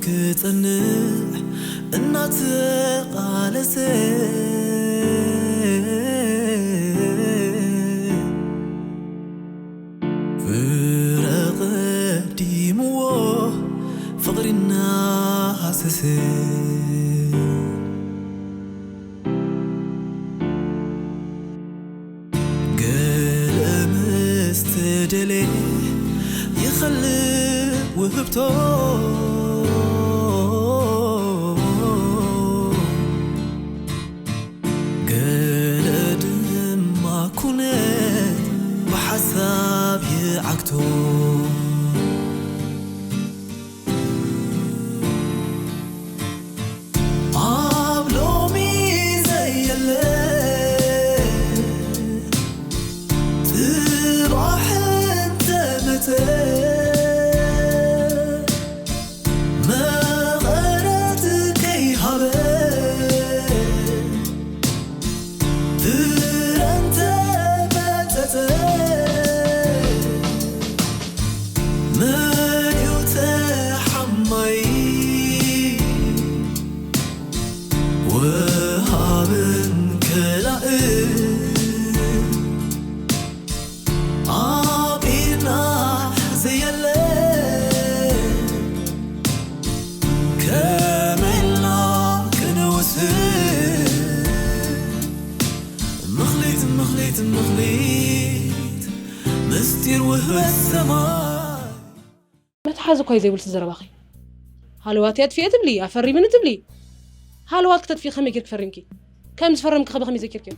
ክጸንዕ እናተቓለሰ ፍረ ቀዲምዎ ፍቕሪ እናሃሰሰ ገለ ምስ ተደልየ ይኸልእ ውህብቶ ገለ ድማ ኩነት ብሓሳብ ይዓግቶ ኣብ ሎሚ ዘየለ ጽባሕ እንተመጸ መቐረት ከይሃበ ፍረ እንተመጸጸ መን እዩ ተሓማይ ወሃብን ከላእን ኣብ ኢድና ዘየለ ከመይ ኢልና ክንውስን ምኽሊት ምኽሊት ምኽሊት ምስጢር ውህበት ሰማይ መትሓዚ እኳ እዩ ዘይብልቲ ዘረባኺ። ሃለዋት እያ ኣጥፊኤ ትብሊ፣ ኣፈሪምኒ ትብሊ። ሃለዋት ክተጥፊ ከመይ ጌርኪ ፈሪምኪ? ከም ዝፈረምኪ ከ ብኸመይ ዘኪርክዮ?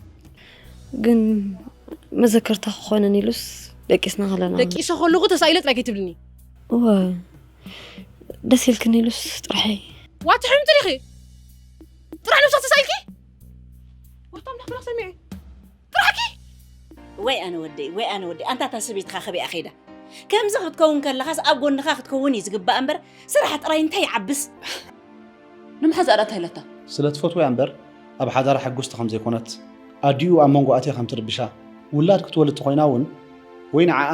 ግን መዘከርታ ክኾነን ኢሉስ ደቂስና ከለና ደቂሰ ከለኹ ተሳኢለ ጥራይ ከይትብልኒ። እወ ደስ ኢልክን ኢሉስ ጥራሐይ ዋትሕምቲ ዲኺ? ጥራሕ ነብስኺ ተሳኢልኪ? ወርታም ዳሕብራ ሰሚዐ ጥራሕኪ ወይ ኣነ ወደይ ወይ ኣነ ወደይ ኣንታ እታ ሰበይትኻ ከበይኣ ከይዳ ከምዚ ክትከውን ከለኻስ ኣብ ጎንኻ ክትከውን እዩ ዝግባእ እምበር ስራሕ ጥራይ እንታይ ይዓብስ ንምሓዛ ኣዳ እንታይ ኢለታ ስለ ትፈትውያ እምበር ኣብ ሓዳራ ሕጉስቲ ከም ዘይኮነት ኣዲኡ ኣብ መንጎ ኣትያ ከም ትርብሻ ውላድ ክትወልድ ተኾይና እውን ወይ ንዓኣ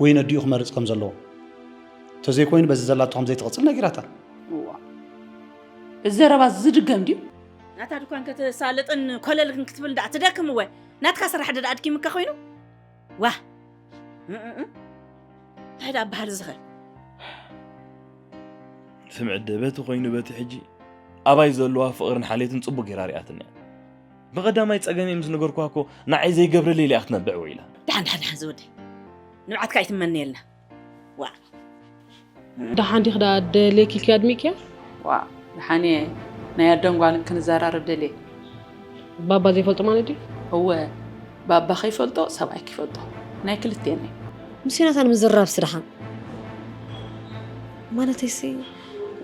ወይ ነዲኡ ክመርጽ ከም ዘለዎ ተዘይኮይኑ በዚ ዘላቶ ከም ዘይትቕጽል ነጊራታ እዚ ዘረባ ዝድገም ድዩ ናታ ድኳን ከተሳልጥን ኮለል ክትብል ዳኣ ትደክም እወ ናትካ ስራሕ ደዳ ኣድኪምካ ኮይኑ ዋ እንታይ ዳ ኣበሃል ዝኸ ስምዕ ደ በቲ ኮይኑ በቲ ሕጂ ኣባይ ዘለዋ ፍቕርን ሓልየትን ጽቡቕ ጌራ ሪኣትኒ እያ ብቐዳማይ ጸገመይ ምስ ነገርኳ እኮ ንዓይ ዘይገብረለይ ኢላ ክትነብዕ ውዒላ ድሓን ድሓን ድሓን ዝወደይ ንብዓትካ ኣይትመነየልና ዋ ደሓን ዲኺ ደኣ ደልየኪ ኣድሚቅያ ዋ ደሓን እየ ናይ ኣደን ጓልን ክንዘራረብ ደልየ ባባ ዘይፈልጦ ማለት ድዩ እወ ባባ ከይፈልጦ ሰብኣይ ከይፈልጦ ናይ ክልቴና እዩ ምስ ዮናታን ምዝራብ ስድሓን ማለተይሲ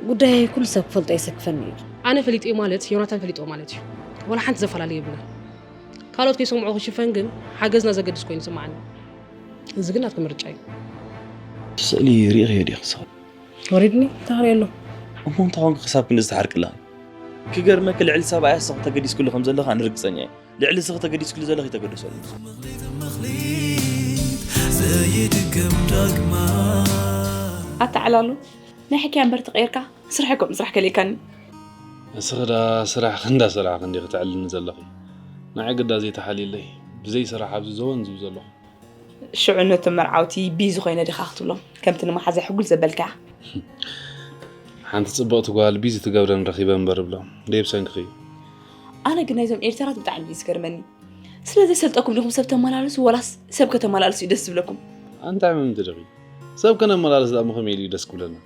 ጉዳይ ኩሉ ሰብ ክፈልጦ የሰክፈኒ እዩ ኣነ ፈሊጠዮ ማለት ዮናታን ፈሊጥዎ ማለት እዩ ወላ ሓንቲ ዘፈላለ የብልና ካልኦት ከይሰምዑ ክሽፈን ግን ሓገዝና ዘገድስ ኮይኑ ይስምዓኒ እዚ ግን ናትኩም ምርጫ እዩ ስእሊ ርኢኽዮ ዲኺ ንስኺ ወሪድኒ እንታይ ክርኢ ኣሎ እሞ እንታይ ኮንኪ ክሳብ ክንድዚ ትሓርቂ ኣለኺ ክገርመኪ ልዕሊ ሰብኣያ ንስኺ ተገዲስክሉ ከም ዘለኺ ኣነ ርግጸኛ እየ ልዕሊ ንስኺ ተገዲስክሉ ዘለኺ ተገደሰሉ ዘይድገም ዳግማ ኣታ ዕላሉ ናይ ሕክያ እምበር ተቐይርካ ስራሕ እኮ ምስራሕ ከሊእካኒ እስኺ ዳ ስራሕ ክንዳ ስራሕ ክንዲ ክትዕልኒ ዘለኺ ንዓይ ግዳ ዘይተሓልየለይ ብዘይ ስራሕ ኣብዚ ዘወን ዝብ ዘለኹ ሽዑ ነቶም መርዓውቲ ቢዚ ኮይነ ዲኻ ክትብሎም ከምቲ ንመሓዛይ ሕጉል ዘበልካያ ሓንቲ ጽብቕቲ ጓል ቢዚ ትገብረን ረኺበ እምበር እብሎም ደይ ብሰንክኺ እዩ ኣነ ግን ናይዞም ኤዲተራት ብጣዕሚ እዩ ዝገርመኒ ስለ ዘይሰልጠኩም ዲኹም ሰብ ተመላልሱ ወላስ ሰብ ከተመላልሱ እዩ ደስ ዝብለኩም ኣንታይ ምምንቲ ድኺ ሰብ ከነመላልስ ደኣ ምኸመይ ኢሉ እዩ ደስ ክብለና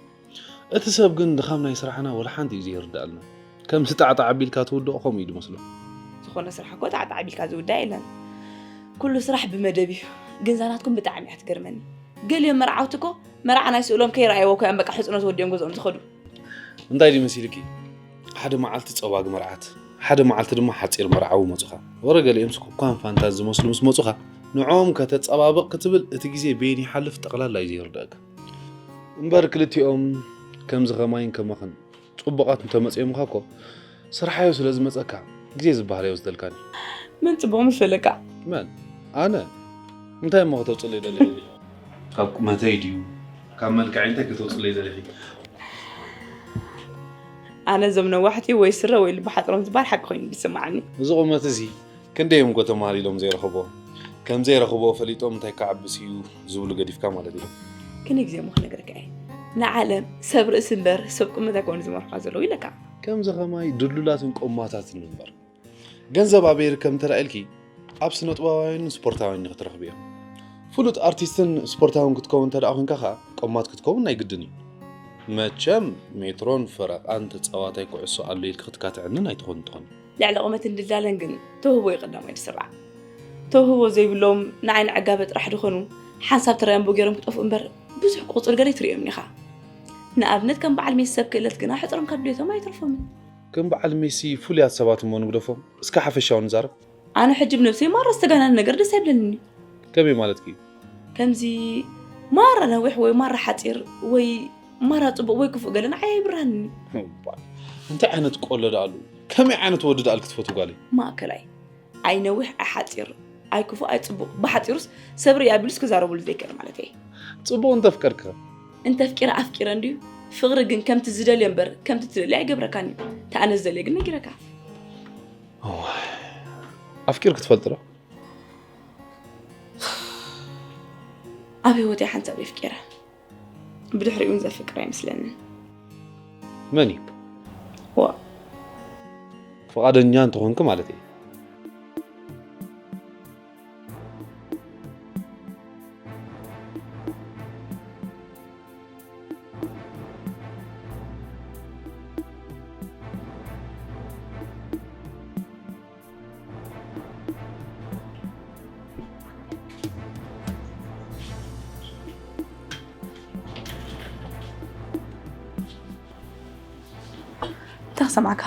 እቲ ሰብ ግን ድኻም ናይ ስራሕና ወላ ሓንቲ እዩ ዘይርድኣልና ከምዚ ጣዕጣዕ ኣቢልካ ትውድቕ ከምኡ እዩ ድመስሎ ዝኾነ ስራሕ እኮ ጣዕጣዕ ኣቢልካ ዝውዳእ የለን ኩሉ ስራሕ ብመደብ እዩ ግን ዛናትኩም ብጣዕሚ እያ ትገርመኒ ገሊኦም መርዓውቲ እኮ መርዓ ናይ ስእሎም ከይረኣይዎ እኮ እዮም በቃ ሕፅኖ ተወዲኦም ገዝኦም ዝኸዱ እንታይ ድዩ መሲልኪ ሓደ መዓልቲ ጸዋግ መርዓት ሓደ መዓልቲ ድማ ሓጺር መርዓዊ መጹኻ ወረ ገሊኦም ስኩኳን ፋንታዝ ዝመስሉ ምስ መጹኻ ንዕኦም ከተጸባብቕ ክትብል እቲ ግዜ በይን ይሓልፍ ጠቕላላ እዩ ዘይርድኣካ እምበር ክልቲኦም ከምዚ ኸማይን ከማኽን ጽቡቓት እንተመጺኦምኻ እኮ ስርሓዮ ስለ ዝመጸካ ግዜ ዝበሃል ኣይወስደልካን እዩ መን ጽቡቕ መሰለካ መን ኣነ እንታይ እሞ ከተውፅለይ ደለኺ ካብ ቁመተይ ድዩ ካብ መልክዐይ እንታይ ከተውፅለይ ደለኺ ኣነ እዞም ነዋሕቲ ወይ ስረ ወይ ልቢ ሓፅሮም ዝበሃል ሓቂ ኮይኑ ዝስምዓኒ። እዚ ቁመት እዚ ክንደይ እዮም ጎ ተማሃር ኢሎም ዘይረኽቦ ከም ዘይረኽቦ ፈሊጦም እንታይ ክዓብስ እዩ ዝብሉ ገዲፍካ ማለት እዩ። ክንድ ግዜ እሞ ክነግረካ እየ ንዓለም ሰብ ርእሲ እምበር ሰብ ቁመት ኣይኮኑ ዝመርሑኻ ዘለዉ ኢለካ። ከምዚ ከማይ ድሉላትን ቆማታትን እምበር ገንዘብ ኣበይ ይርከብ እንተደኣ ኢልኪ ኣብ ስነጥበባውያንን ስፖርታውያንን ኢኺ ትረኽብዮ። ፍሉጥ ኣርቲስትን ስፖርታውን ክትከውን እንተደኣ ኮይንካ ከኣ ቆማት ክትከውን ናይ ግድን እዩ። መቸም ሜትሮን ፈረቓን ተጻዋታይ ኩዕሶ ኣሎ ኢልኪ ክትካትዕንን ኣይትኾን ትኾኒ። ልዕሊ ቁመትን ድላለን ግን ተውህቦ እዩ ቀዳማይ ዝስራዕ። ተውህቦ ዘይብሎም ንዓይ ንዕጋበ ጥራሕ ድኾኑ ሓንሳብ ተራዮም ቦጌሮም ክጠፍኡ እምበር ብዙሕ ቁፅር ገለ ኣይትርእዮምን ኢኻ። ንኣብነት ከም በዓል ሜሲ ሰብ ክእለት ግና ሕፅሮም ካብ ድሌቶም ኣይተርፎምን። ከም በዓል ሜሲ ፍሉያት ሰባት እሞ ንግደፎም። እስከ ሓፈሻዊ ንዛረብ። ኣነ ሕጂ ብነብሰይ ማራ ዝተጋነነ ነገር ደስ ኣይብለንን እዩ። ከመይ ማለትኪ እዩ? ከምዚ ማራ ነዊሕ ወይ ማራ ሓፂር ወይ ማራ ፅቡቕ ወይ ክፉእ ገለ ንዓይ ኣይብርሃንን እዩ። እባ፣ እንታይ ዓይነት ቆሎ ደኣ ኣሉ? ከመይ ዓይነት ወዲ ደኣ ክትፈቱ ጓለይ? ማእከላይ። ኣይ ነዊሕ ኣይ ሓፂር ኣይ ክፉእ ኣይ ፅቡቕ። ብሓፂሩስ ሰብ ርእይ ኣቢሉስ ክዛረበሉ ዘይክእል ማለት እየ። ፅቡቕ እንተፍቀርኪ ከ? እንተፍቂረ ኣፍቂረ እንድዩ። ፍቕሪ ግን ከምቲ ዝደልዮ እምበር ከምቲ ትደልዮ ኣይገብረካን እዩ። ተኣነ ዝደልዮ ግን ነጊረካ። እዋይ፣ ኣፍቂርኪ ትፈልጢ ዶ? ኣብ ህይወተይ ሓንሳብ ኣፍቂረ። ብድሕሪኡ እውን ዘፍቅር ኣይመስለንን። መን እዩ? ዋ፣ ፍቓደኛ እንተኾንኪ ማለት እየ። እንታይ ክሰምዓካ?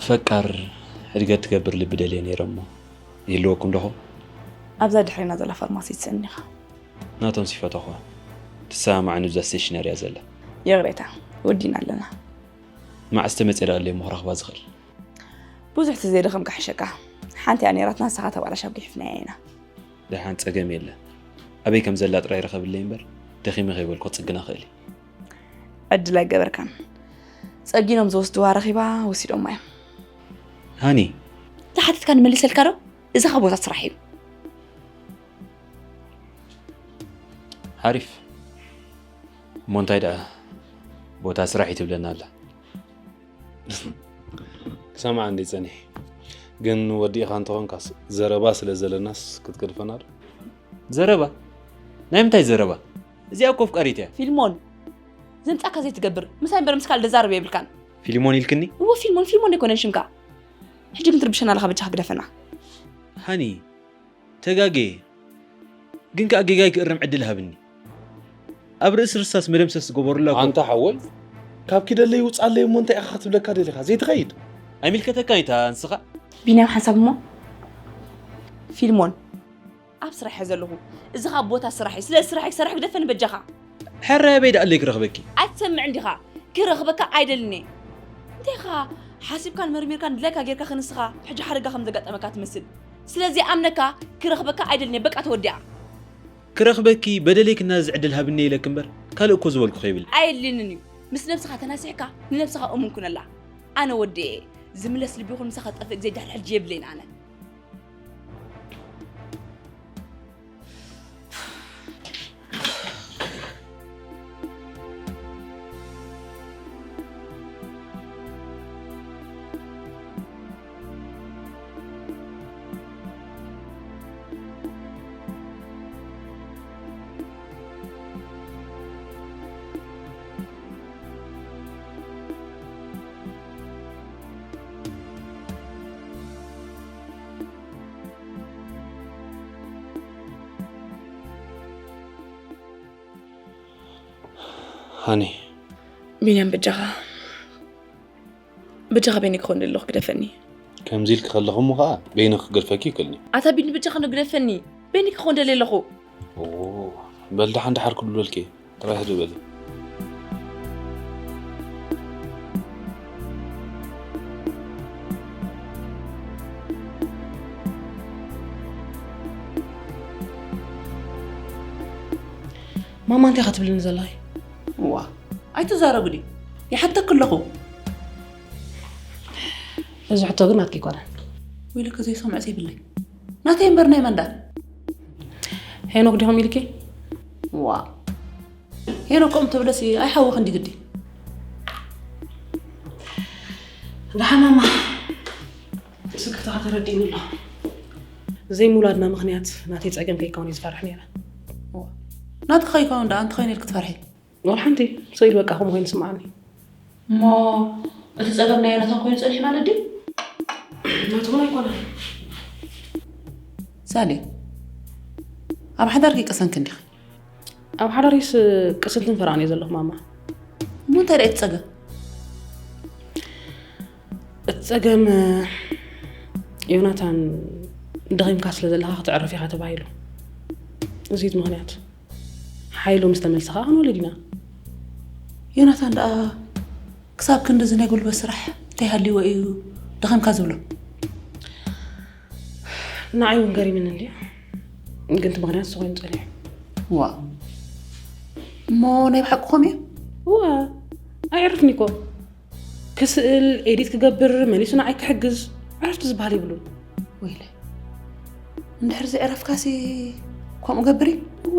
ፈቃር ሕድገት ትገብር ልቢ ደልየ ነይረ እሞ ይህልወኩም ዶኹም? ኣብዛ ድሕሬና ዘላ ፋርማሲ ትስእኒ ኢኻ። ናቶም ሲፈተኹ ትሰማማዕኒ ብዛ ስቴሽነሪ እያ ዘላ። ይቕሬታ ወዲና ኣለና። መዓስ ተመፅየ ደኣ ኣለየ እሞ ክረኽባ ዝኽእል? ብዙሕ ተዘይደኸምካ ሕሸካ። ሓንቲ እያ ነይራትና ንስኻ ተባላሽ ኣብ ጊሕፍናያ ኢና። ደሓን ጸገም የለ ኣበይ ከም ዘላ ጥራይ ርኸብለይ እምበር ደኺመ ከይበልኩ ክጽግና ክእል እየ። ዕድል ኣይገበርካን። ጸጊኖም ዝወስድዋ ረኺባ ወሲዶማ እዮም። ሃኒ ዝሓተትካ ንመልሰልካ ዶ? እዚ ኸ ቦታ ስራሕ እዩ። ሓሪፍ እሞ እንታይ ደኣ ቦታ ስራሕ እዩ ትብለና ኣላ። ክሰምዓ እንድየ ጸኒሐ ግን ወዲእኻ እንተኾንካስ ዘረባ ስለ ዘለናስ ክትገድፈና ዶ? ዘረባ? ናይ ምንታይ ዘረባ? እዚኣ እኮ ኣፍቃሪት እያ። ፊልሞን ዘምጻካ ዘይትገብር ምሳይ እምበር ምስ ካልእ ደዛረብ የብልካን። ፊልሞን ኢልክኒ? እወ ፊልሞን ፊልሞን ኣይኮነን ሽምካ። ሕጂ ግን ትርብሸና ኣለኻ በጃኻ ግደፈና። ሃኒ ተጋግየ ግን ከኣ ጌጋይ ክእርም ዕድል ሃብኒ። ኣብ ርእሲ ርሳስ መደምሰስ ዝገበሩላ እኮ። ኣንታ ሓወይ ካብ ኪደለይ ውጻለይ እሞ እንታይ ኢኻ ክትብለካ ደሊኻ ዘይትኸይድ? ኣይምልከተካን እታ ንስኻ። ቢንያም ሓንሳብ እሞ ፊልሞን ኣብ ስራሕ እየ ዘለኹ። እዚ ኸኣ ቦታ ስራሕ እዩ። ስለዚ ስራሕ ክሰርሕ ግደፈኒ በጃኻ። ሕራይ ኣበይ ደኣ ኣለይ ክረኽበኪ? ኣይትሰምዕን ዲኻ? ክረኽበካ ኣይደልን እየ። እንታይ ኢኻ ሓሲብካን መርሚርካን ድላይካ ጌርካ ክንስኻ ሕጂ ሓደጋ ከም ዘጋጠመካ ትመስል። ስለዚ ኣምነካ ክረኽበካ ኣይደልን እየ። በቃ ተወዲኣ። ክረኽበኪ በደለይ ክናዘዝ ዕድል ሃብኒ ኢለኪ እምበር ካልእ እኮ ዝበልኩኺ የብለይን። ኣየድልየንን እዩ። ምስ ነብስኻ ተናሲሕካ ንነብስኻ እሙን ኩነላ። ኣነ ወዲ እየ። ዝምለስ ልቢ ይኹን ምሳኻ ዝጠፍእ ግዜ ዳሕሪ ሕጂ የብለይን ኣነ። ሃኒ ቢንያም በጃኻ በጃኻ በይነይ ክኾን ደለኹ ግደፈኒ። ከምዚ ኢልኪ ከለኹ እሞ ኸኣ በይነ ክገድፈኪ ይክእልኒ። ኣታ ቢኒ በጃኻ ንግደፈኒ በይነይ ክኾን ደለየ ኣለኹ። በል ደሓን ደሓር ክብለልኪ ጥራይ ህድእ በሊ። ማማ እንታይ ኢኻ ትብልኒ ዘለኺ? እዋ ኣይትዛረቢ ድዩ? ይሓተክ ኣለኹ። እዚ ሕቶ ግን ናትኪ ኣይኮነን። ወይለከ ዘይሰምዖ ዘይብለይ ናተይ እምበር ናይ መን ደኣ? ሄኖክ ዲኹም ኢልኪ? ዋ ሄኖክ ከምኡ ተብለሲ ኣይሓወኽን ድዩ ግዲ? ደሓን ማማ ስክፍታኻ ተረዲእኒ ኣሎ። ዘይምውላድና ምኽንያት ናተይ ጸገም ከይከውን እየ ዝፈርሕ ነይረ። ናትኪ ከይከውን ደኣ እንታይ ኮይኑ ኢልኪ ትፈርሒ? ወላ ሓንቲ ስቕ ኢሉ በቃ ከምኡ ኮይኑ ይስምዓኒ። እሞ እቲ ጸገም ናይ ዮናታን ኮይኑ ጸኒሑ ማለት ድዩ? ናቱ እውን ኣይኮነን። ሳሌ ኣብ ሓዳርኪ ቅሰንኪ እንዲኺ። ኣብ ሓዳረይስ ቅስንትን ፈራን እየ ዘለኹ ማማ። እሞ እንታይ ደኣ እቲ ጸገም? እቲ ጸገም ዮናታን ደኺምካ ስለ ዘለኻ ክተዕርፍ ኢኻ ተባሂሉ። እዚ እቲ ምኽንያት። ሓይሉ ምስ ተመልሰ ኸኣ ክንወልድ ኢና። ዮናታን ደኣ ክሳብ ክንድዚ ናይ ጉልበት ስራሕ እንታይ ሃልይዎ እዩ ደኺምካ ዝብሎ? ንዓይ እውን ገሪምኒ እንድዩ። ግን እቲ ምኽንያት እሱ ኮይኑ ጸኒሑ። ዋ እሞ ናይ ብሓቂ ከምኡ እዩ? እዋ ኣይዕርፍን እኮ። ክስእል፣ ኤዲት ክገብር፣ መሊሱ ንዓይ ክሕግዝ ዕረፍቲ ዝበሃል የብሉን። ወይለይ እንድሕር ዘዕረፍካሲ ከምኡ ገብሪ? እወ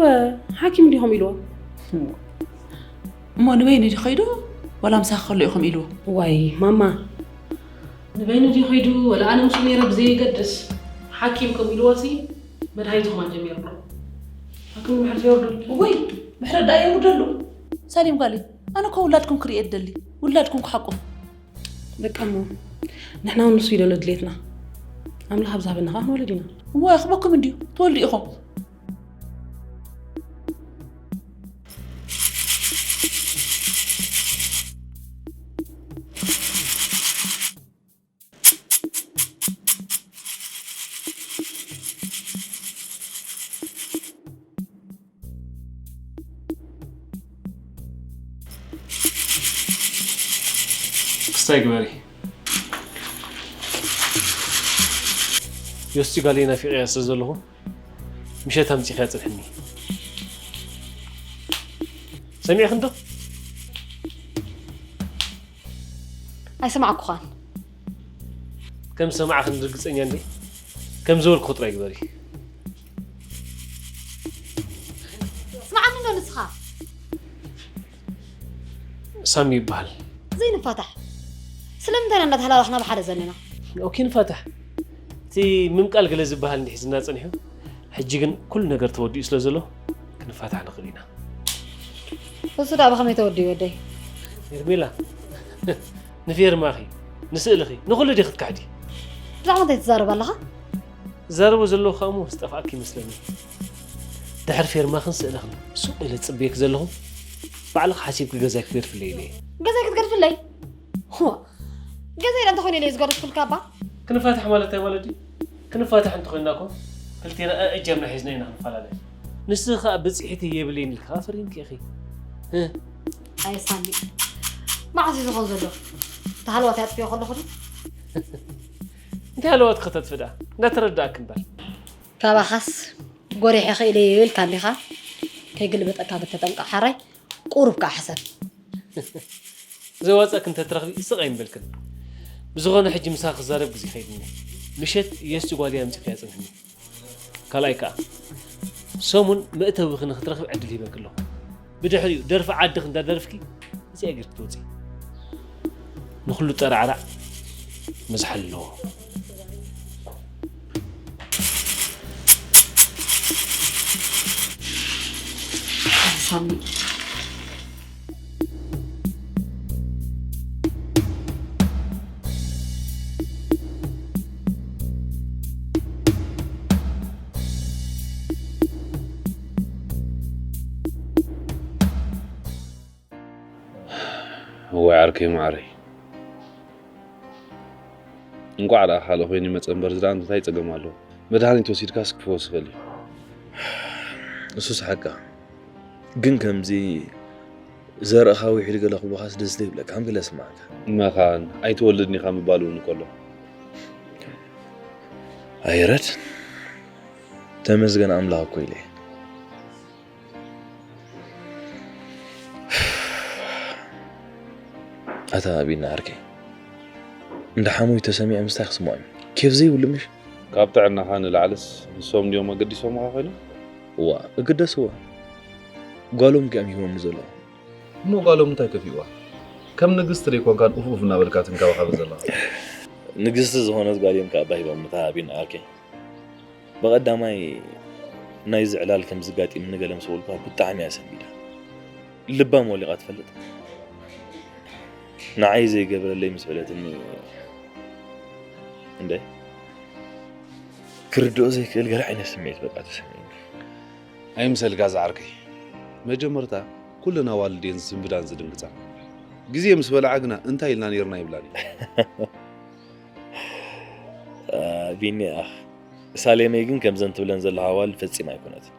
ሓኪም እንዲኹም ኢልዎ። እሞ ንበይኑ ድዩ ኸይዱ ወላ ምሳኺ ከሎ ኢኹም ኢልዎ? ዋይ ማማ ንበይኑ ድዩ ኸይዱ ወላ ኣነ ምስኡ ነይረ ብዘየገድስ ሓኪም ከም ኢልዎሲ መድሃኒቱ ከማን ጀሚሩ ኣሎ። ሓኪም ምሕረት የውርደሉ። ወይ ምሕረት ደኣ የውርደሉ። ሳሌም ጓለይ ኣነ እኮ ውላድኩም ክርኢ እየ ዝደሊ ውላድኩም ክሓቁፍ። በቃ እሞ ንሕና እውን ንሱ ኢለሎ ድሌትና ኣምላኽ ኣብ ዝሃበና ኸዓ ክንወልድ ኢና። እሞ የኽበኩም እንድዩ ትወልዱ ኢኹም። ክስታይ ግበሪ። ዮስቲ ጋለይ ናፊቐያ ስለ ዘለኹ ምሸት ኣምጺኽያ ጽንሕኒ። ሰሚዕኽንዶ? ኣይሰማዕኩኻን። ከም ዝሰማዕኽኒ ርግጸኛ እንዴ? ከም ዝበልኩ ጥራይ ግበሪ። ስምዓኒ እንዶ ንስኻ። ሳሚ ይበሃል። ዘይንፋታሕ። ስለምንታይ ኢና እንዳተሃላላኽና ብሓደ ዘለና? ኦኬ ንፋታሕ። እቲ ምምቃል ገለ ዝበሃል እንዲሕ ዝና ጸኒሑ። ሕጂ ግን ኩሉ ነገር ተወዲኡ ስለ ዘሎ ክንፋታሕ ንኽእል ኢና። እሱ ደኣ ብኸመይ ተወዲኡ ወደይ? ሄርሜላ ንፌርማኺ ንስእልኺ ንኹሉ ዲኺ ክትካሕዲ? ብዛዕባ እንታይ ትዛረብ ኣለኻ? ዝዛረቦ ዘለኹ ከኣ እሞ ዝጠፍኣኪ ይመስለኒ። ድሕሪ ፌርማኽን ስእልኽን ሱቕ ኢለ ዝጽበየኪ ዘለኹ ባዕልኺ ሓሲብኪ ገዛይ ክገድፍለይ ኢለ እየ። ገዛይ ክትገድፍለይ? ዋ ገዛይ ዳ እንተኾይነ ኢለ ዝገደፍኩልካ እባ? ክንፋታሕ ማለት እንታይ ማለት ድዩ? ክንፋታሕ እንተኾይንና እኮ ክልቴና ኣእጃምና ሒዝና ኢና ክንፈላለ። ንስኺ ከኣ ብጽሒተይ የብለይን ኢልኪ ከኣ ፈሪምኪ ኢኺ። እ? ኣየ ሳሚ መዓስ እዩ ዝኾን ዘሎ? እቲ ሃለዋት ኣጥፍዮ ከለኹ ድዩ? እንታይ ሃለዋት ከተጥፊ ደኣ? እንዳተረዳእኪ እምበር። ካባኻስ ጎሪሐ ክኢለ እየ ኢልካ እንዲኻ ከይግልበጠካ ግን ተጠንቀቕ ሓራይ። ቁሩብ ከኣ ሕሰብ። ዘዋጸክ እንተ ትረኽቢ ስቕ ኣይምበልክን። ብዝኾነ ሕጂ ምሳኺ ክዛረብ ግዜ ከይድኒ። ምሸት የስቲ ጓል እያ ኣምጺኽያ ጽንሕኒ። ካልኣይ ከኣ ሰሙን መእተዊኺ ንኽትረኽቢ ዕድል ሂበኪ ኣለኹ። ብድሕሪኡ ደርፊ ዓድኺ እንዳደረፍኪ እዚኣ ጌርኪ ትወጺ። ንኹሉ ጠራዕራዕ መዝሓል ኣለዎ። ሳሚ እዋይ ዓርከይ መዓረይ፣ እንቋዕ ደኣ ካልእ ኮይኑ ይመጸ እምበር፣ እዚ ደኣ እንታይ ጸገም ኣለዎ? መድሃኒት ወሲድካስ ክፍወስ ይኽእል እዩ። እሱስ ሓቃ። ግን ከምዚ ዘርእኻ ውሒዱ ገለ ክብሉኻስ ደስ ዘይብለካ፣ ከም ገለ ስምዓካ። መኻን ኣይትወልድን ኢኻ ምባል እውን እኮ ኣሎ። ኣይረድ፣ ተመስገን ኣምላኽ እኮ ኢለ እየ። ኣታ ቢኒ ዓርከይ፣ እንዳ ሓሙይ ተሰሚዖም ምስታይ ክስምዖም እዩ። ኬፍ ዘይብሉ ምሽ? ካብ ጥዕናኻ ንላዕልስ ንሶም ድዮም ኣገዲሶምኻ ኮይኖም? እዋ፣ እግደስዎ። ጓሎም ድዮም ሂቦምኒ ዘለዉ። እሞ ጓሎም እንታይ ከፊእዋ? ከም ንግስቲ ደይኮንካን ኡፍ ኡፍ እናበልካ ትንከባኸበ ዘለኻ? ንግስቲ ዝኾነት ጓል እዮም ከኣ ኣባ ሂቦምኒ፣ እታ ቢኒ ዓርከይ። ብቐዳማይ ናይዚ ዕላል ከም ዝጋጢምኒ ገለ ምስ በልኩዋ ብጣዕሚ እያ ሰንቢዳ። ልባ ሞሊቓ ትፈልጥ። ንዓይ ዘይገበረለይ ምስ በለትኒ፣ እንደ ክርድኦ ዘይክእል ገለ ዓይነት ስምዒት በቃ ተሰሚዕኒ። ኣይምሰልካ ዝዓርከይ። መጀመርታ ኩለን ኣዋልድ እየን ዝስንብዳን ዝድንግጻ። ግዜ ምስ በልዓ ግና እንታይ ኢልና ነይርና ይብላን እዩ። ቢኒ ኣኽ፣ ሳሌመይ ግን ከምዘን ትብለን ዘለኻ ኣዋልድ ፈጺማ ኣይኮነትን።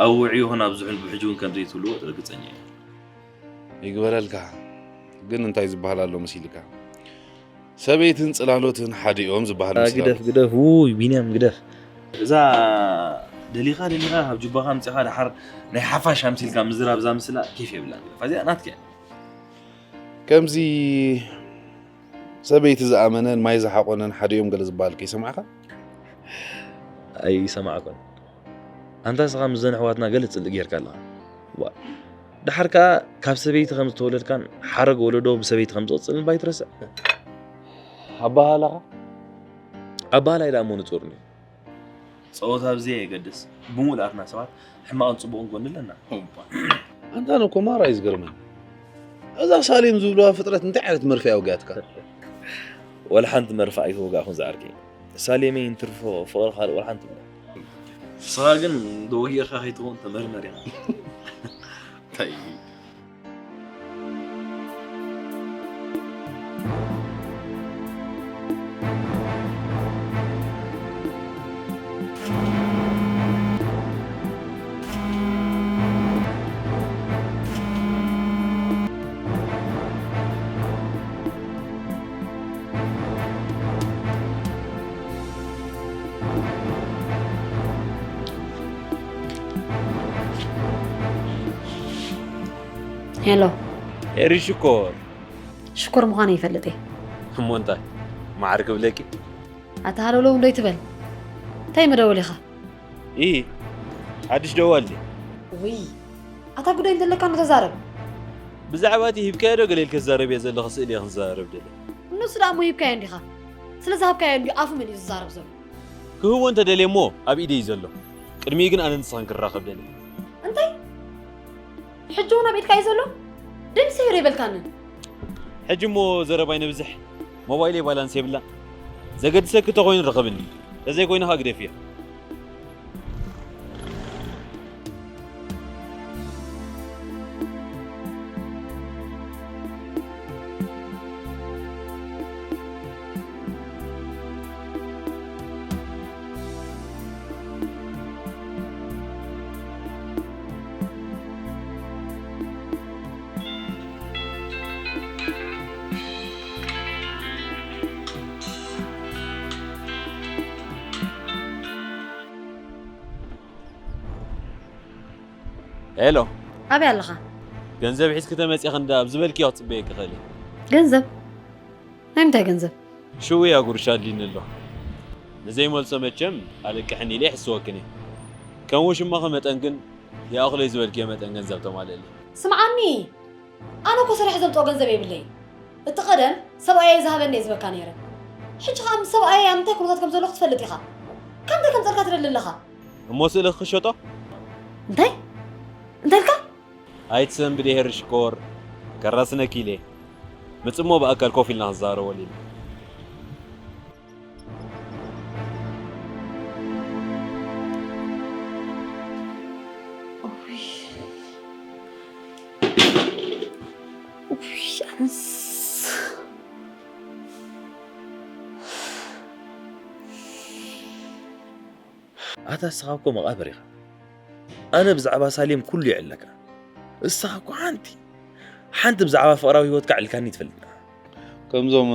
ኣብ ውዑይ ይኹን ኣብ ዝሑል ብሕጂ እውን ከም ዘይትህልዎ ርግጸኛ እየ። ይግበረልካ። ግን እንታይ ዝበሃል ኣሎ መሲልካ? ሰበይትን ጽላሎትን ሓደ እዮም ዝበሃል አ፣ ምስላ ግደፍ፣ ኣሎ። ግደፍ፣ ውይ፣ ቢንያም፣ ግደፍ። እዛ ደሊኻ፣ ደሊኻ ካብ ጁባኻ ኣምጺኻ ደሓር ናይ ሓፋሽ ኣምሲልካ ምዝራብ እዛ ምስላ ኬፍ የብላን። ግደፍ። እዚኣ ናትካ እያ። ከምዚ ሰበይቲ ዝኣመነን ማይ ዝሓቆነን ሓደ እዮም ገለ ዝበሃል ከይሰማዕካ? ኣይሰማዕኩን። ኣንታ ንስኻ ምስዘን ኣሕዋትና ገለ ጽልእ ጌርካ ኣለኻ። ዋ። ደሓር ከኣ ካብ ሰበይቲ ከም ዝተወለድካን ሓረግ ወለዶ ብሰበይቲ ከም ዝቕጽልን ባይትረስዕ። ኣበሃህላኻ? ኣበሃህላይ ደኣ እሞ ንጹር እዩ። ጸወታ ብዘይ የገድስ፣ ብምሉኣትና ሰባት ሕማቕን ጽቡቕን ጎኒ ኣለና። ኣንታ ኣነ እኮ ማራ እዩ ዝገርመኒ። እዛ ሳሌም ዝብልዋ ፍጥረት እንታይ ዓይነት መርፍእ ኣውጊኣትካ? ወላ ሓንቲ መርፍእ ኣይተወጋእኩን ዝዓርከይ። ሳሌመይ እንትርፎ ፍቕሪ ካልእ ወላ ሓንቲ ብላ። ንስኻ ግን ዶ ወጊእካ ከይትኸውን ተመርመር ኢኻ። እንታይ እዩ? ሄሎ። ኤሪ ሽኮር። ሽኮር ምዃነ ይፈልጥ እየ። እሞ እንታይ? መዓር ክብለኪ? ኣታ ሃለውለው እንዶ ይትበል። እንታይ መደወሊኻ? ኢ፣ ሓድሽ ደዋል ድየ? ውይ፣ ኣታ ጉዳይ እንተለካ ኑ ተዛረብ። ብዛዕባ እቲ ሂብካዮ ዶ ገለ ኢልከ ዝዛረብ እየ ዘለኹ ስእሊ እየ ክንዛረብ ደለ። ንሱ ደኣ እሞ ሂብካዮ እንዲኻ። ስለ ዝሃብካዮ እንዲዩ ኣፉ መሊኡ ዝዛረብ ዘሎ። ክህቦ እንተደልየ እሞ ኣብ ኢደይ እዩ ዘሎ። ቅድሚኡ ግን ኣነ ንስኽን ክራኸብ ደልየ። እንታይ? ሕጂ እውን ኣብ ኢድካ እዩ ዘሎ? ደምስዮ ዶ ይበልካኒ? ሕጂ እሞ ዘረባ ይነብዝሕ። ሞባይለይ ባላንስ የብላ። ዘገድሰኪ እንተኾይኑ ርኸብኒ። ተዘይኮይኑ ኸኣ ግደፍዮ። ሄሎ። ኣበይ ኣለኻ? ገንዘብ ሒዝኪ ተመጺኺ እንዳ ኣብ ዝበልክዮ ክጽበየኪ እኽእል እየ። ገንዘብ? ናይ ምንታይ ገንዘብ? ሽውያ ጉርሻ ኣድልይኒ ኣሎ። ንዘይመልሶ መቸም ኣለቅሕኒ ኢለ ይሕስወክን እየ። ከም ውሽማኺ መጠን ግን ይኣኽሎ እዩ ዝበልክዮ መጠን ገንዘብ ተማልእለይ። ስምዓኒ፣ ኣነ እኮ ሰሪሐ ዘምጽኦ ገንዘብ የብለይን። እቲ ቀደም ሰብኣየይ ዝሃበኒ እየ ዝህበካ ነይረ። ሕጂ ኸኣ ምስ ሰብኣየይ ኣብ ምንታይ ኩነታት ከም ዘለኹ ትፈልጥ ኢኻ። ካብ ምንታይ ከምጸልካ ትደሊ ኣለኻ? እሞ ስእልኺ ክሸጦ? እንታይ? እንታይ ኢልካ? ኣይትሰንብዲ ሄሪ ሽኮር፣ ከራስነኪ ኢለ። ምጽሞ ብኣካል ኮፍ ኢልና ክንዛረበሉ ኢና። ኡይ። ኡይ፣ ኣነስ። ኣታ እስኻ እኮ መቓብር ኢኻ። ኣነ ብዛዕባ ሳሌም ኩሉ ይዕለካ። እስኻ እኮ ሓንቲ፣ ሓንቲ ብዛዕባ ፍቕራዊ ህይወትካ ዕልካኒ ትፈልጥና። ከምዞም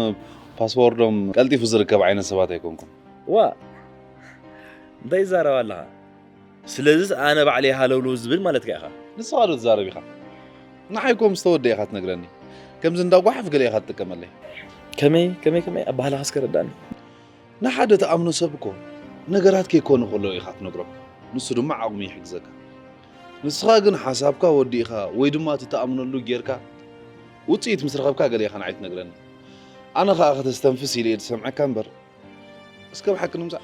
ፓስዎርዶም ቀልጢፉ ዝርከብ ዓይነት ሰባት ኣይኮንኩም። ዋ፣ እንታይ ይዛረብ ኣለኻ? ስለዚስ ኣነ ባዕለይ ሃለውለው ዝብል ማለትካ ኢኻ? ንስኻ ዶ ትዛረብ ኢኻ? ንዓይ እኮ ምስ ተወደአ ኢኻ ትነግረኒ። ከምዚ እንዳጓሓፍ ገለ ኢኻ ትጥቀመለይ። ከመይ ከመይ ከመይ ኣባህላኻ እስከ ረዳኒ። ንሓደ ትኣምኖ ሰብ እኮ ነገራት ከይኮኑ ከለዉ ኢኻ ትነግሮ። ንሱ ድማ ዓቕሙ ይሕግዘካ። ንስኻ ግን ሓሳብካ ወዲእኻ ወይ ድማ እቲ ትኣምነሉ ጌርካ ውጽኢት ምስ ረኸብካ ገለ ኢኻ ንዓይ ትነግረኒ። ኣነ ኸኣ ከተስተንፍስ ኢለ እየ ዝሰምዐካ እምበር፣ እስከ ብሓቂ ንምጻእ፣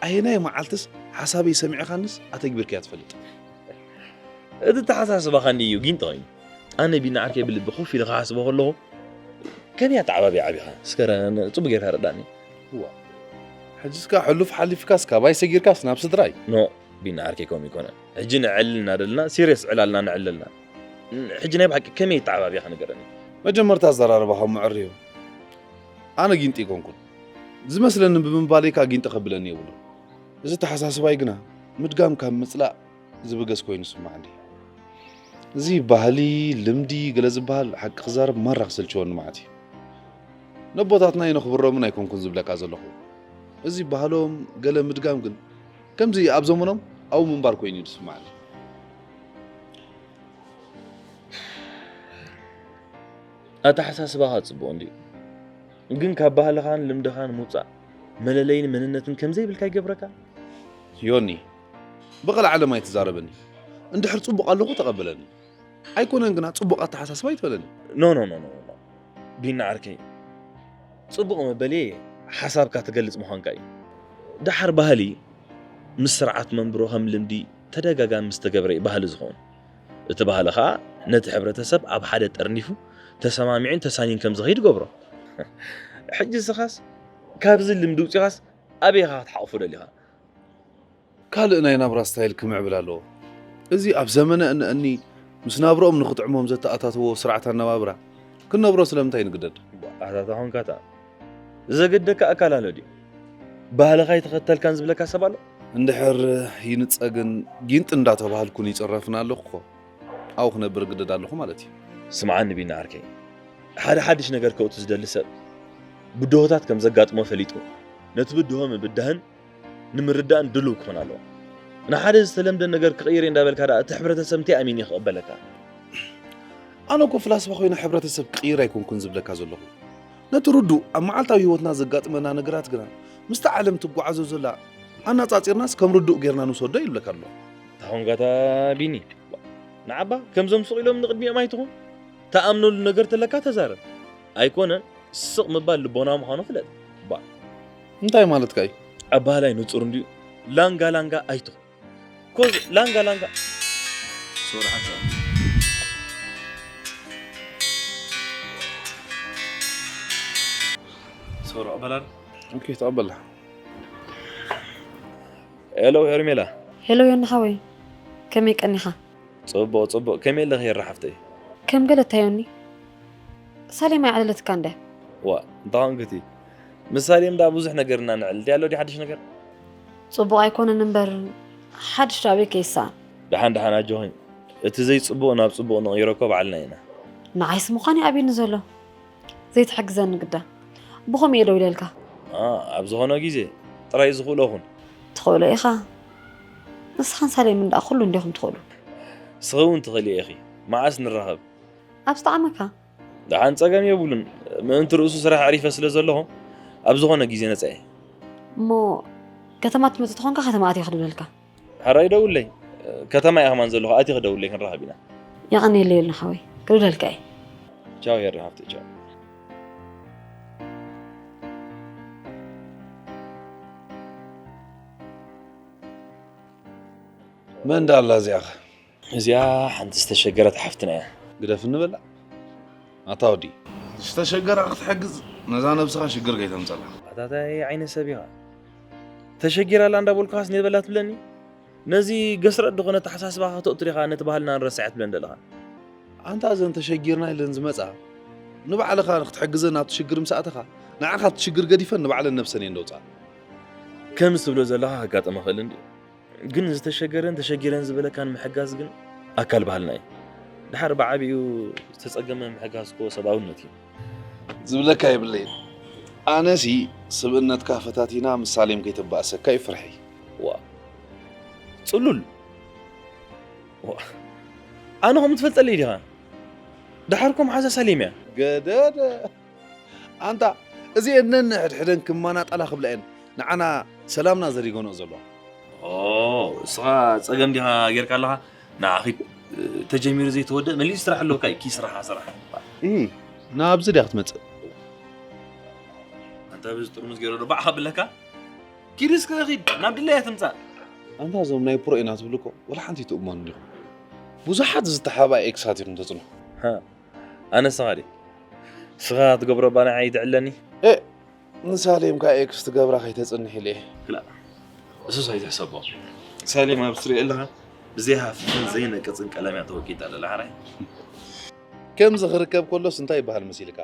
ኣየናይ መዓልትስ ሓሳበይ ሰሚዕኻንስ ኣተግቢርካያ ትፈልጥ? እቲ ተሓሳስባኻ እንድዩ ጊንጢ ኮይኑ። ኣነ ቢኒ ዓርከይ ብልቢ ኮፍ ኢለ ክሓስቦ ከለኹ፣ ከመይ ኣተዓባብያ ዓቢኻ? እስከ ረ-፣ ጽቡቕ ጌርካ ረዳኒ። እዋ፣ ሕጂ እስካ ሕሉፍ ሓሊፍካስ ካባይ ሰጊርካስ ናብ ስድራይ? ኖ፣ ቢኒ ዓርከይ ከምኡ ይኮነ። ሕጂ ንዕልል እናደልና፣ ሲሪየስ ዕላልና ንዕልልና። ሕጂ ናይ ብሓቂ ከመይ ኣተዓባብያኻ ንገረኒ። መጀመርታ ኣዘራርባኻ ምዕርዩ። ኣነ ጊንጢ ኣይኮንኩን። ዝመስለኒ ብምባለይ ከኣ ጊንጢ ከብለኒ የብሉን። እዚ ተሓሳስባይ ግና ምድጋም ካብ ምጽላእ ዝብገስ ኮይኑ ይስምዓኒ። እዚ ባህሊ፣ ልምዲ፣ ገለ ዝበሃል ሓቂ ክዛረብ ማራ ክሰልችወኒ መዓት እዩ። ነቦታትና ኣይነኽብሮምን ኣይኮንኩን ዝብለካ ዘለኹ። እዚ ባህሎም ገለ ምድጋም ግን ከምዚ ኣብ ዘመኖም ኣብኡ ምንባር ኮይኑ እዩ ዝስምዓኒ። ኣተሓሳስባኻ ጽቡቕ እንድዩ፣ ግን ካብ ባህልኻን ልምድኻን ምውጻእ መለለይን መንነትን ከም ዘይብልካ ይገብረካ። ዮኒ፣ ብቐልዓለም ኣይትዛረበኒ። እንድሕር ጽቡቕ ኣለኹ ተቐበለኒ። ኣይኮነን ግና ጽቡቕ ኣተሓሳስባ ኣይትበለኒ። ኖ፣ ኖ፣ ኖ፣ ኖ፣ ኖ። ቢኒ ዓርከይ፣ ጽቡቕ መበሊ ሓሳብካ ትገልጽ ምዃንካ እዩ። ደሓር ባህሊ ምስ ስርዓት መንብሮ ከም ልምዲ ተደጋጋሚ ምስ ተገብረ እዩ ባህሊ ዝኸውን። እቲ ባህሊ ኸኣ ነቲ ሕብረተሰብ ኣብ ሓደ ጠርኒፉ ተሰማሚዑን ተሳንዩን ከም ዝኸይድ ይገብሮ። ሕጂ እስኻስ ካብዚ ልምዲ ውጺኻስ ኣበይ ኢኻ ክትሓቑፎ ደሊኻ? ካልእ ናይ ናብራ ስታይል ክምዕብል ኣለዎ። እዚ ኣብ ዘመነ እነእኒ ምስ ናብርኦም ንኽጥዕሞም ዘተኣታተዎ ስርዓት ኣነባብራ ክንነብሮ ስለምንታይ ንግደድ? ኣታ ተኾንካታ ዘገደካ ኣካል ኣሎ ድዩ? ባህልኻ ኣይተኸተልካን ዝብለካ ሰብ ኣሎ? እንድሕር ይንጸግን ጊንጢ እንዳተባህልኩን ይጽረፍን ኣለኹ እኮ፣ ኣብኡ ክነብር እግደድ ኣለኹ ማለት እዩ። ስምዓኒ ቢኒ ዓርከይ፣ ሓደ ሓድሽ ነገር ከእቱ ዝደሊ ሰብ ብድሆታት ከም ዘጋጥሞ ፈሊጡ ነቲ ብድሆ ምብዳህን ንምርዳእን ድሉው ክኾን ኣለዎ። ንሓደ ዝተለምደ ነገር ክቕይር እየ እንዳበልካ ደኣ እቲ ሕብረተሰብ እንታይ ኣሚኑ እዩ ክቕበለካ? ኣነ እኮ ፍላስፋ ኮይነ ሕብረተሰብ ክቕይር ኣይኮንኩን ዝብለካ ዘለኹ። ነቲ ርዱእ ኣብ መዓልታዊ ህይወትና ዘጋጥመና ነገራት ግና ምስታ ዓለም ትጓዓዞ ዘላ ኣነጻጺርናስ ከም ርዱእ ጌርና ንውሰዶ ይብለካ ኣለኹ። ታኾንጋታ ቢኒ፣ ንዓባ ከምዞም ስቕ ኢሎም ንቕድሚኦም ኣይትኹን። ተኣምነሉ ነገር ተለካ ተዛረብ። ኣይኮነን ስቕ ምባል ልቦና ምዃኑ ፍለጥ። ባ እንታይ ማለትካ እዩ? ኣባህላይ ንጹር እንድዩ። ላንጋ ላንጋ ኣይትኹን። ኮዝ ላንጋ ላንጋ። ሶሪ ሓንሳብ። ሶሪ ኣበላል። ኦኬ፣ ተቐበላ። ሄሎ ሄርሜላ። ሄሎ ዮኒ ሓወይ፣ ከመይ ቀኒኻ? ጽቡቕ፣ ጽቡቕ። ከመይ ኣለኺ ሄራ ሓፍተይ? ከም ገለ እታ ዮኒ። ሳሌም ኣይዓለለትካን ድያ? ዋ፣ እንታይ ኾንክቲ? ምስ ሳሌም ደኣ ብዙሕ ነገር ኢና ንዕል። እንታይ ኣሎ ድዩ ሓድሽ ነገር? ጽቡቕ ኣይኮነን እምበር፣ ሓድሽ ዶ ኣበይ ከይሰኣን? ደሓን፣ ደሓን ኣጆኺ። እቲ ዘይጽቡቕ ናብ ጽቡቕ ንቕይሮ እኮ ባዕልና ኢና። ንዓይስ ምዃን እዩ ኣብዩኒ ዘሎ። ዘይትሕግዘኒ ግዳ። ብኸምኡ እየ ደው ኢለልካ። ኣ፣ ኣብ ዝኾነ ግዜ ጥራይ ዝኽእሎ ኩን። ትኽእሎ ኢኻ። ንስኻን ሳሌምን ደኣ ኩሉ እንዲኹም ትኽእሉ። ንስኺ እውን ትኽእሊ ኢኺ። መዓስ ንራኸብ? ኣብ ዝጠዓመካ። ደሓን ጸገም የብሉን። ምእንቲ ርእሱ ስራሕ ኣዕሪፈ ስለ ዘለኹ ኣብ ዝኾነ ግዜ ነጻ እየ። እሞ ከተማ ትመጽእ ተኾንካ ከተማ ኣትየ ክድውለልካ። ሕራይ ደውለይ። ከተማ እየ ከማን ዘለኹ፣ ኣትየ ክደውለይ ክንራኸብ ኢና። የቐንየለይ ዮኒ ሓወይ፣ ክድውለልካ እየ። ቻው ሄሪ ሓፍተይ፣ ቻው። መን ደኣ ኣላ እዚኣ ኸ? እዚኣ ሓንቲ ዝተሸገረት ሓፍትና እያ። ግደፍ እንበላ። ኣታ ወዲ። ዝተሸገራ ክትሕግዝ ነዛ ነብስኻ ሽግር ከይተምጸላ። ኣታ ታይ ዓይነት ሰብ ኢኻ? ተሸጊራ ኣላ እንዳበልኩኻስ ኔበላ ትብለኒ? ነዚ ገስረጥ ዝኾነ ኣተሓሳስባኻ ከተእቱ ዲኻ ነቲ ባህልና ንረስዕ ትብለን ዘለኻ? ኣንታ እዘን ተሸጊርና ኢለን ዝመጻ ንባዕልኻ ንክትሕግዘን ኣብቲ ሽግር ምስ ኣተኻ ንዓኻ ኣብቲ ሽግር ገዲፈን ንባዕለን ነብሰን እየን ደውጻ። ከምዚ ትብሎ ዘለኻ ከጋጥም ይኽእል እንድዩ። ግን ዝተሸገረን ተሸጊረን ዝበለካን ምሕጋዝ ግን ኣካል ባህልና እዩ። ድሓር ብዓቢኡ ዝተጸገመ ምሕጋዝ እኮ ሰብኣውነት እዩ። ዝብለካ የብለይን። ኣነሲ ስብእነትካ ፈታቲና ምስ ሳሌም ከይተባእሰካ እዩ ፍርሐይ። ዋ። ጽሉል። ዋ። ኣነ ከምኡ ትፈልጠለይ ዲኻ? ድሓር እኮ መሓዛ ሳሌም እያ። ገደደ። ኣንታ እዚኤን ነንሕድሕደን ክመናጠላ ክብላ እየን ንዓና ሰላምና ዘሪገንኦ ዘለዋ። ኦ፣ እስኻ ጸገም ዲኻ ጌርካ ኣለኻ? ንዓ ኺድ፣ ተጀሚሩ ዘይተወደእ መሊሱ ስራሕ ኣለካ። እኪ ስራሓ ስራሕ። እም፣ ናብዚ ድያ ክትመጽእ? ኣንታ በዚ ጥርሙዝ ገይሩ ዶ ባዕኻ ብለካ? ኪድ እስከ ኺድ፣ ናብ ድላያ ትምጻእ። ኣንታ እዞም ናይ ፕሮ ኢና ትብሉ እኮ ወላ ሓንቲ ትእመኑ ዲኹም? ብዙሓት ዝተሓባ ኤክሳት ኢኹም ተጽንሑ። ሃ፣ ኣነ ንስኻ ድየ? ንስኻ ትገብሮ እባ ንዓይ ይድዕለኒ። ኤ፣ ንሳሌም ከኣ ኤክስ ትገብራ ከይተጽንሕ ኢለ እየ። ክላእ፣ እሱስ ኣይትሕሰቦ። ሳሌም ኣብ ስትሪኦ ኣለኻ፣ ብዘይሃፍፍን ዘይነቅጽን ቀለም እያ ተወቂጣ ዘላ፣ ሓራይ። ከምዚ ክርከብ ከሎስ እንታይ ይበሃል መሲልካ?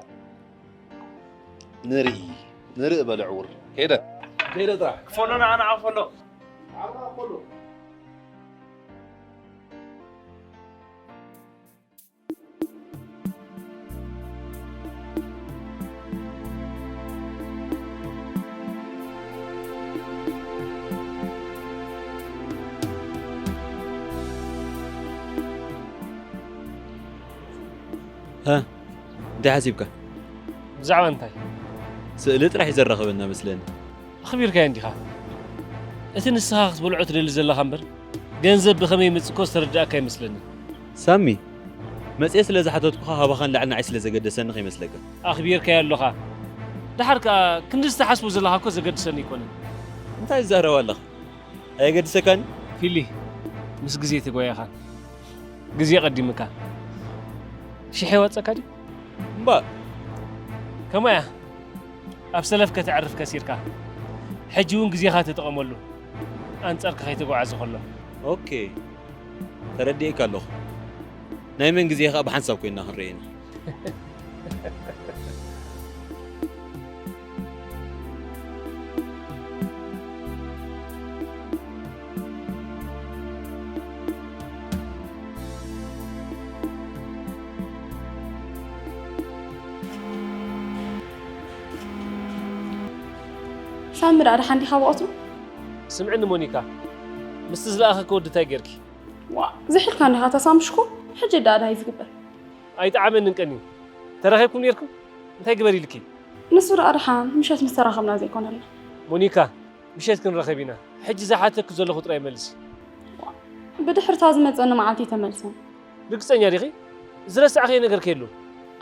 ንርኢ፣ ንርኢ በለ ዕውር። ከይደ። ከይደ ጥራሕ። ክፈሎ ንዓ፣ ንዓ ክፈሎ። ሃ፣ እንታይ ሓሲብካ? ብዛዕባ እንታይ? ስእሊ ጥራሕ እዩ ዘራኽበና መስለኒ። ኣኽቢርካዮ እንዲኻ? እቲ ንስኻ ክትበልዖ ትደሊ ዘለኻ እምበር፣ ገንዘብ ብኸመይ ይመጽእ እኮ ዝተረድኣካ ኣይመስለንን። ሳሚ፣ መጽየ ስለ ዝሓተትኩኻ ካባኻ ንላዕሊ ንዓይ ስለ ዘገደሰኒ ከይመስለካ። ኣኽቢርካዮ ኣለኻ። ደሓር ከኣ ክንዲ ዝተሓስቦ ዘለኻ እኮ ዘገድሰኒ ኣይኮነን። እንታይ ትዛረብ ኣለኻ? ኣየገድሰካን? ፊሊ፣ ምስ ግዜ ተጓየኻ። ግዜ ቀዲምካ። ሽሕ የዋጸካ ድዩ? እምባእ። ከመይ እያ? ኣብ ሰለፍ ከተዕርፍ ከሲርካ። ሕጂ እውን ግዜኻ ተጠቐመሉ። ኣንጻርካ ከይተጓዓዘ ከሎ። ኦኬ። ተረዲኤካ ኣለኹ። ናይ መን ግዜ ከኣ ብሓንሳብ ኮይንና ክንርእየኒ። ሳሚ ደኣ ደሓን ዲኻ ብቐትሩ? ስምዕኒ ሞኒካ፣ ምስቲ ዝለኣኸኪ ወዲ እንታይ ጌርኪ? ዋ፣ ዝሒልካ እንዲኻ ተሳምሽኩ፣ ሕጂ ደኣ ዳይ ዝግበር? ኣይጠዓመንን ቀንዩ። ተራኺብኩም ኔርኩም? እንታይ ግበር ኢልኪ? ንሱ ደኣ ደሓን ምሸት ምስ ተራኸብና ዘይኮነልና። ሞኒካ፣ ምሸት ክንራኸብ ኢና። ሕጂ ዝሓተኪ ዘለኹ ጥራይ መልሲ። ብድሕርታ ዝመጸኒ መዓልቲ ተመልሰን። ርግጸኛ ዲኺ? ዝረሳዕኽዮ ነገር ከየሎ?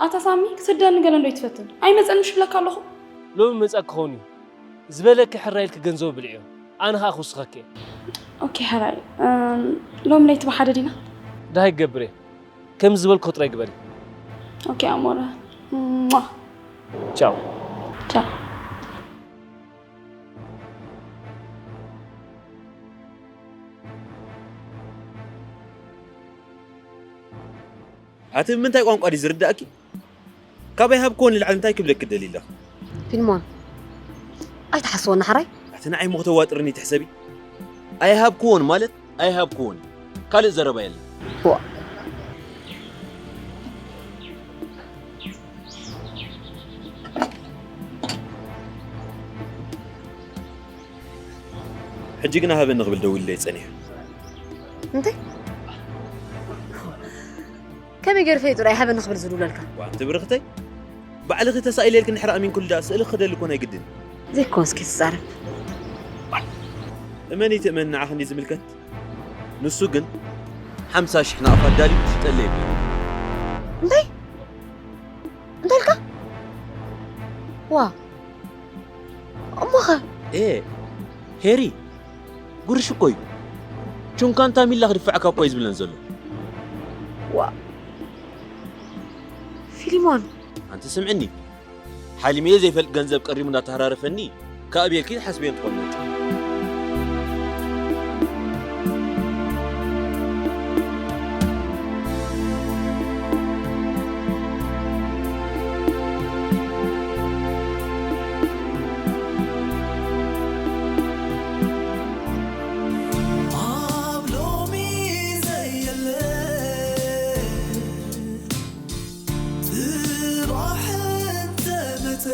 ኣታ ሳሚ፣ ክሰደኒ ገለ እንዶ ይትፈትን? ኣይመጸን ምሽ ብለካ ኣለኹ። ሎሚ መጻ ክኸውን እዩ። ዝበለኪ ሕራይ ኢልኪ ገንዘቡ ብልዕዮ። ኣነ ኸኣ ክውስኸኪ እየ። ኦኬ፣ ሕራይ። እም፣ ሎም ለይቲ ብሓደ ዲና? ደሃይ ክገብር እየ። ከም ዝበልኩ ጥራይ ግበሪ። ኦኬ፣ ኣሞረ። ሟ። ቻው። ቻው። ኣቲ ብምንታይ ቋንቋ ድዩ ዝርዳእኪ? ካብ ኣይሃብክዎ ንላዕሊ እንታይ ክብለኪ ደልዩ ኣለኹ? ፊልሞን፣ ኣይትሓስወና ሓራይ። ኣቲ ንዓይ እሞ ክተዋጥርኒ ትሕሰቢ? ኣይሃብክዎን ማለት ኣይሃብክዎን። ካልእ ዘረባ የለን። ዋ። ሕጂ ግና ሃበኒ ክብል ደዊሉለይ ጸኒሑ። እንታይ? ከመይ ገይሩ ፈሊጡ ደኣ ሃበኒ ክብል ዝድውለልካ? ዋ፣ ኣንቲ ብርኽተይ፣ ባዕልኺ ተሳኢለ ኢልክኒ ድሕሪ ኣሚንኩሉ ደኣ ስእሊ ክደሊ እኮ ናይ ግድን። ዘይኮንስ ከይትዛረብ። እመኒ ትእመኒ ንዓኺ እንድዩ ዝምልከት። ንሱ ግን ሓምሳ ሽሕ ናቕፋ ኣዳልዩ ክሽጠለይ ይብል። እንታይ? እንታይ ኢልካ? ዋ። እሞኸ? ኤ፣ ሄሪ፣ ጉርሽ እኮ እዩ። ቹንካን ታሚላ ክድፍዐካ እኮ እዩ ዝብለን ዘሎ። ዋ። ፊሊሞን። ኣንቲ ስምዕኒ። ሓሊመዮ ዘይፈልጥ ገንዘብ ቀሪቡ እንዳተሃራረፈኒ፣ ከኣብየልኪ ትሓስብዮ እንትኾን መፂ። ኣብ ሎሚ ዘየለ ጽባሕ እንተመጸ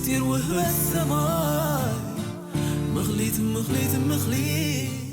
ምስጢር ውህበት ሰማይ። ምኽሊት፣ ምኽሊት፣ ምኽሊት።